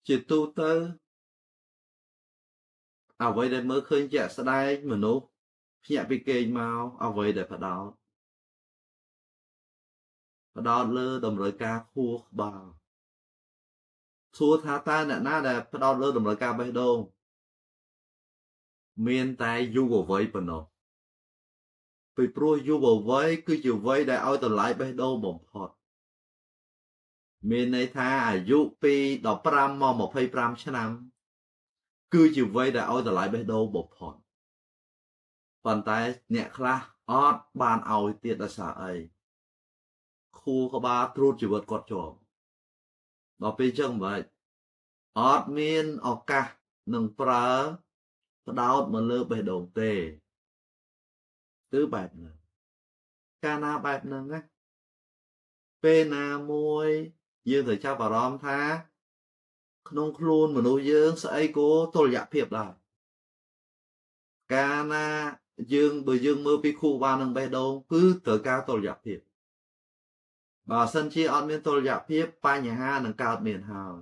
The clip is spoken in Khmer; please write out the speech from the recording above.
ជាទូទៅអ្វីដែលមើលឃើញជាក់ស្ដែងមនុស្សភ្ញាក់ពីគេងមកអ្វីដែលផ្ដោតលើតម្រូវការខួរក្បាលសួរថាតើអ្នកណាដែលផ្ដោតលើតម្រូវការបេះដូងមានតែយុវវ័យប៉ុណ្ណោះពីព្រោះយុវវ័យគឺជាវ័យដែលឲ្យតម្លៃបេះដូងបំផុតមានន័យថាអាយុពី15មក25ឆ្នាំគឺជាវ័យដែលឲ្យតម្លៃបេះដូងបំផុតប៉ុន្តែអ្នកខ្លះអត់បានឲ្យទៀតដោយសារអីខួរក្បាលត្រួតជីវិតគាត់ជាប់ដល់ពេលចឹងមិនអត់មានឱកាសនឹងប្រើផ្ដោតមកលើបេះដូងទេគឺបែបហ្នឹងកាលណាបែបហ្នឹងណាពេលណាមួយយើងត្រូវចាប់អារម្មណ៍ថាក្នុងខ្លួនមនុស្សយើងស្អីក៏តុល្យភាពដែរកាលណាយើងបើយើងមើលពីខួរក្បាលនិងបេះដូងគឺត្រូវការតុល្យភាពបើសិនជាអត់មានតុល្យភាពបញ្ហានឹងកើតមានហើយ